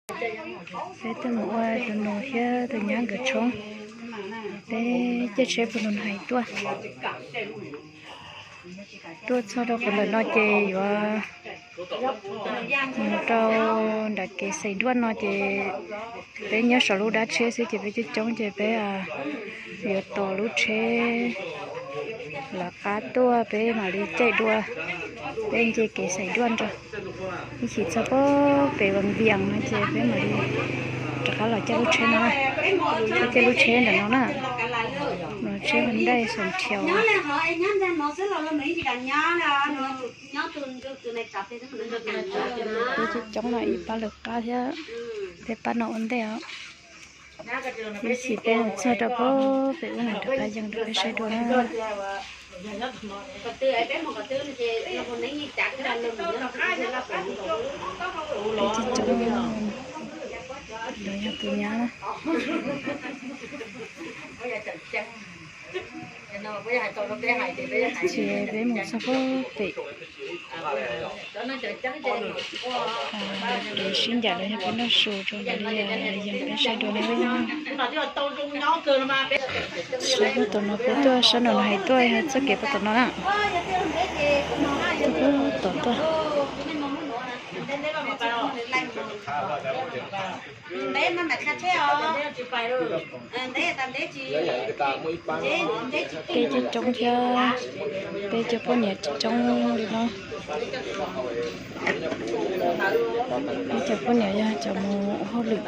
Peb tuaj mus ua tus nus thiab tus nyab nkawd tshoob. Peb caij tsheb puag Loos Hais tuaj. Tuaj txog rau qhov ntawm no ces yuav mus rau nram kev Xais Duaj no ces peb nyob saum lub dab tsheb xwb ces peb coob coob ces peb yuav tos lub tsheb lawv qab tuaj peb mam li caij dua, peb nce kev Xais Duaj nrog. Ib chim txog pem Vaj Vias no ces peb mam li rov qab los caij lub tsheb no, peb caij lub tsheb ntawm no na, no tsheb Hyundai Xoom Thiaus. Peb coob coob no ib pab lawv qab thiab, peb pab no ua ntej os. Ib chim peb mus txog rau pem pem ub mam rov qab yees rau peb saib dua na. Peb coob coob, lawv yog tus nyab na. Ces peb mus txog pem, kev sib ncaim los yog peb noj su rau ntawd li, yees peb saib dua na. Sab puag tom no peb tuaj, sab no no hais tuaj yog txoj kev puag tom no na. Tuaj puag tom tuaj. Kev coob coob thiab, peb cov poj niam coob li no. Peb cov poj niam yog cov mus ua hauj lwm.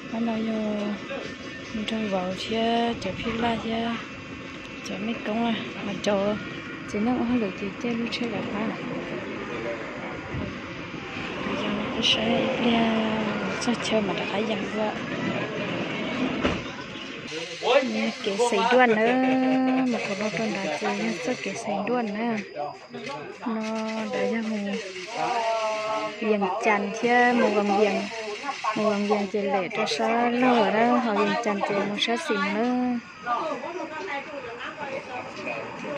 Qhov no yog nraug vauv thiab cov phij laj thiab cov mej koob na, ho cov txiv neej ua hauj lwm ces caij lub tsheb lawv qab. Yog no peb saib ib pliag txog chaw mam rov qab yees dua. Kev Xais Duaj na, mus qhov no rau nrad ces yog txoj kev Xais Duaj na. No nrad yog mus Yees Cas thiab mus Vaj Vias, mus Vaj Vias ces lem rau sab laug na, ho Yees Cas ces mus sab xis na.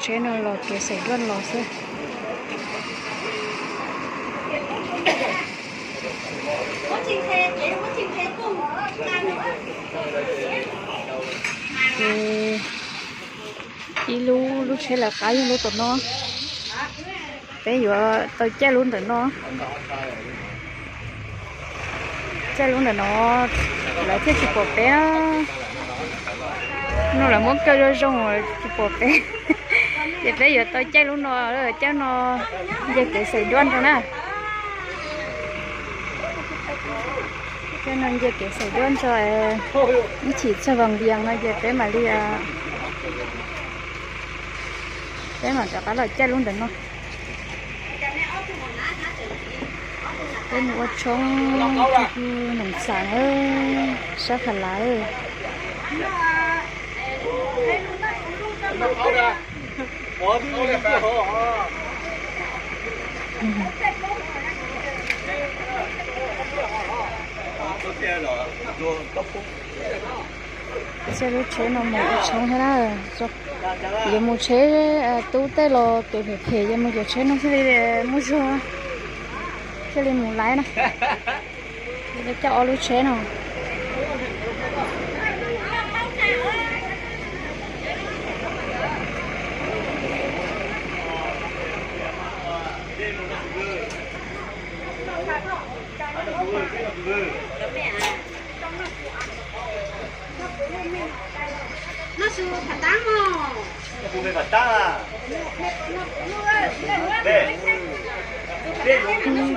Tsheb no los kev Xais Duaj los xwb. Ces ib lub, lub tsheb lawv qab yog lub tom no, peb yuav tau caij lub ntawm no. Caij lub ntawm no lawv thiaj tsis pom peb. No lawv muab kaw zoo zoo tsis pom peb. Ces peb yuav tau caij lub no, caij no nce kev Xais Duaj rau na. Caij no nce kev Xais Duaj rau, ib chim txog Vaj Vias no ces peb mam li, peb mam rov qab los caij lub ntawm no. Peb mus ua tshoob rau kuv noom xas sab Pha Lais. Caij lub tsheb no mus ua tshoob thiab na. Yuav mus tsheb tub tej los kev phem phem, yuav mus cov tsheb no thiaj li muaj zog, thiaj li mus laib na. Caij ob lub tsheb no.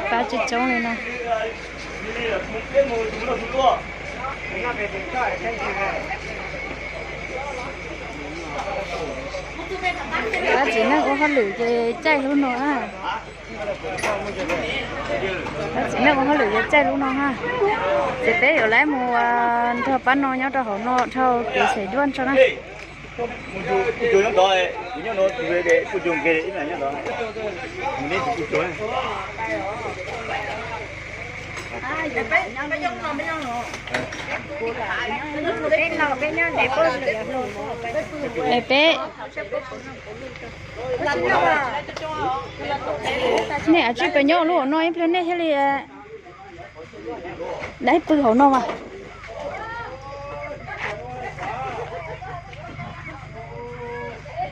Pab coob coob li no. Pab txiv neej ua hauj lwm ces caij lub no na. Pab txiv neej ua hauj lwm ces caij lub no na. Ces peb yuav lawv mus nrog pab no nyob rau hauv no dhau kev Xais Duaj tso na. Es peb, nej a tsij pes nyob lub no ib pliag nej thiaj li Dab pw hauv no mas.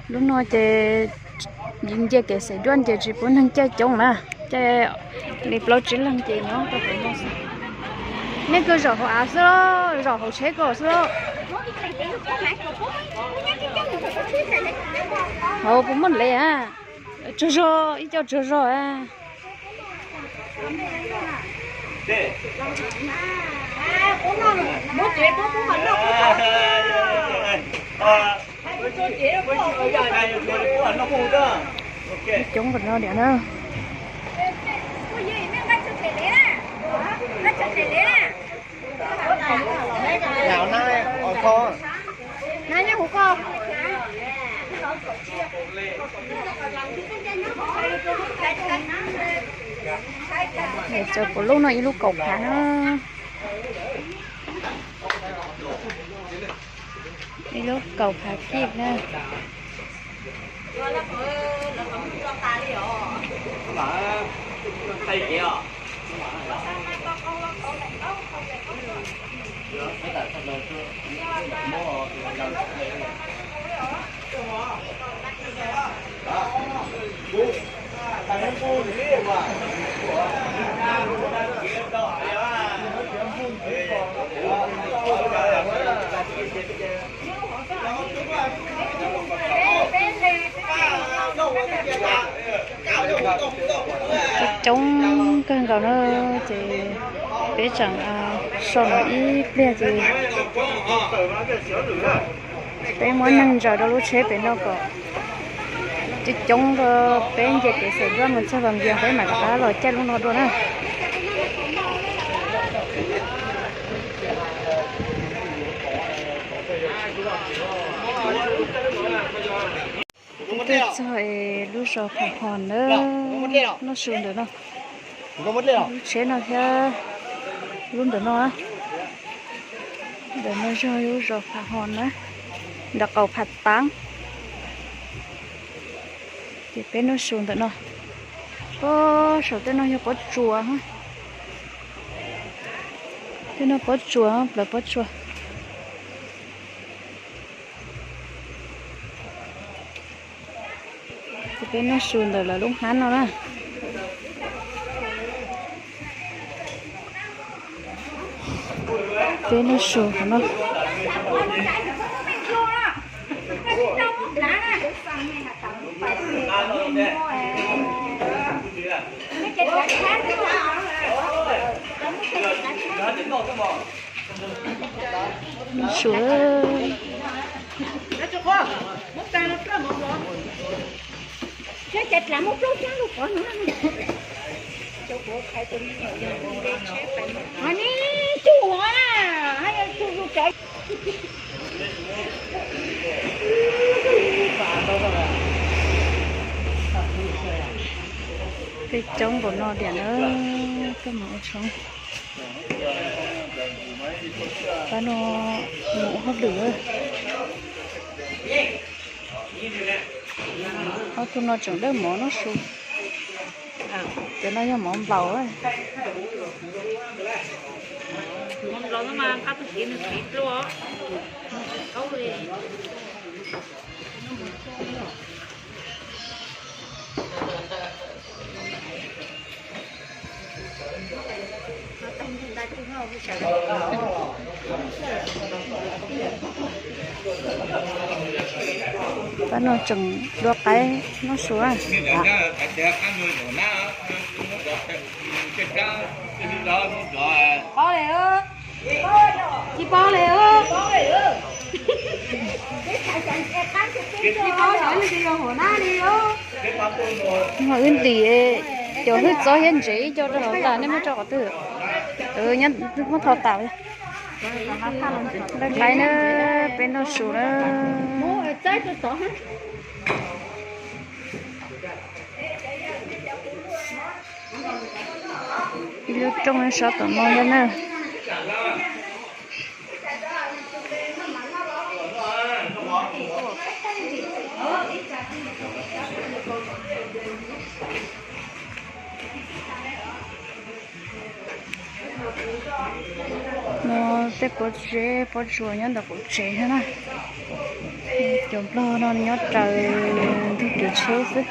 Lub no ces nce kev xaiv duab ces tsis pub neeg caij coob na, caij li plaub tsib leeg ces nyob rau hauv no xwb. Nej kawg zaum hauv av xwb, zaum hauv tsheb kawg xwb. Hauv puas muaj lev a? Tsaug zog, ib co tsaug zog a. Coob npaum no diam na. Txawm puv lub no ib lub kaum phav na. Ib lub kaum phav kib na. Coob kawg nkaus na, ces peb tseem so no ib pliag ces peb muab neeg ntsaws rau lub tsheb pem no kom coob coob rau peb nce kev xaiv duab mus txog Vaj Vias peb mam rov qab los caij lub no dua na. Twb tuaj txog lub zos Pha Hos na, noj su ntawm no. Lub tsheb no thiab lub ntawm no. Ntawm no yog lub zos Pha Hos na, ntawm qaum Pha Taab. Ces peb noj su ntawm no. Saum tej no yog pob tsuas, tej no pob tsuas, plawv pob tsuas. Ces peb noj su ntawm lawv lub hab no na. Peb noj su qhov no. Noj su. Peb coob npaum no tiam na, koj mus ua tshoob. Pab no mus ua hauj lwm. Ob tug no tseem dawb mov noj su. Cov no yog mov nplaum. Pab no tseem dua qaib noj su. Wb ntim cov hwj txob thiab ntsev ib co rau hauv tas, nej muab tso qhov twg? Nyob muab tho tas. Nqaij na, peb noj su na. Ib lub rooj sab tom no thiab na. Tej pov tsev pov tsuas nyob ntawm qaum tsev thiab na. Cov nplog no nyob raws ntug kev tsheb xwb.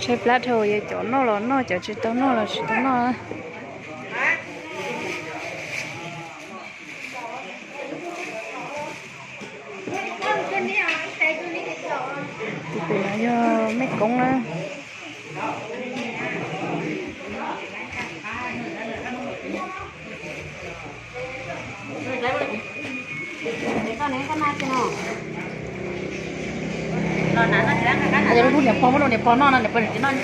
Tshaib plab dhau, yog cov noj los noj, cov tsis tau noj los tsis tau noj. Tus pem no yog mej koob na. Niam pog muab rau niam pog noj no, niam pog tsis noj.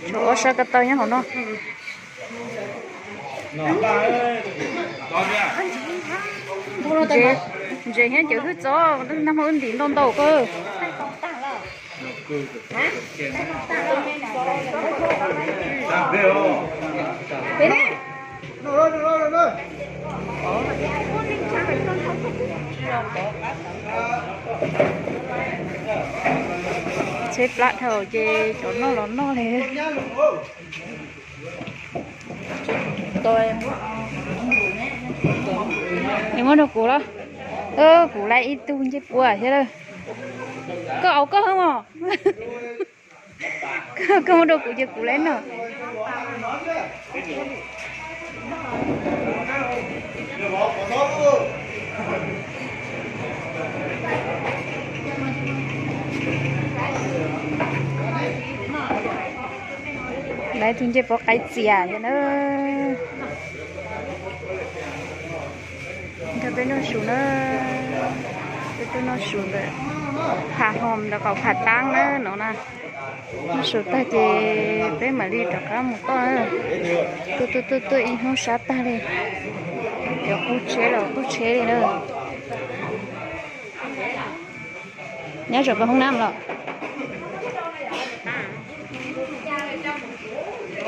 Tshuav ob sab ko taw nyob hauv no. Ntses thiab cov hwj txov nag hmo wb ntim ntau ntau kawg. Tshaib plab dhau ces cov noj los noj li. Es muab rau kuv los? Kuv laiv ib tug ncej puab thiab lawm. Koj au koj mos. Koj muab rau kuv ces kuv laiv noj. Laiv tus ncej puab qaib txias thiab na. Nrog peb noj su na. Peb tuaj noj su ntawm Pha Hom ntawm qaum Pha Taab na no na. Noj su tag ces peb mam li rov qab mus toj na. Tuaj tuaj tuaj tuaj ib hnub sab tag li. Cov qub tsheb los qub tsheb li na. Nyob zaum koj hoob nab los?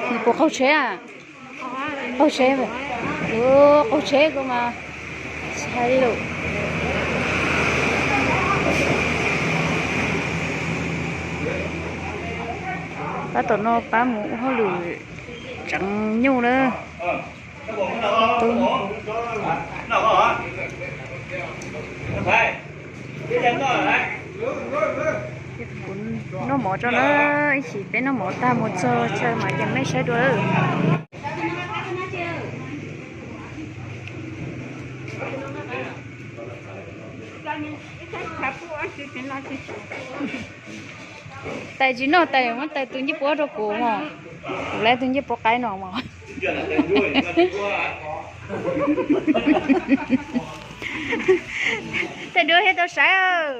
Nws puas qaug tsheb a? Qaug tsheb, qaug tsheb koj mas tsis hais li lawm. Pab tom no pab mus ua hauj lwm tseev nyuj na. Kuv noj mov tso na, ib chim peb noj mov tag mus txog chaw mas ces mej saib dua lawm. Tais tsis noj tais muab tais tus ncej puab rau kuv mos. Kuv laiv tus ncej puab qaib no mos. Tais duav thiaj tau saib.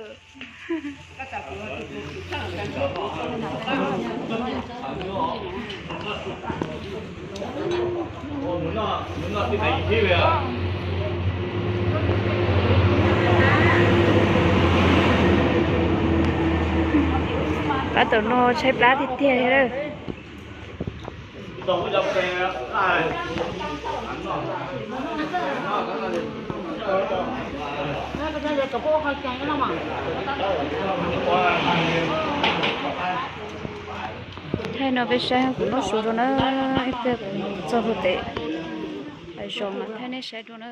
Pab tom no tshaib plab tiag tiag li lawm. Thaij no peb saib kuv noj su rau na, ib pliag kuv txog hu tes, zoo mas thaij nej saib dua na.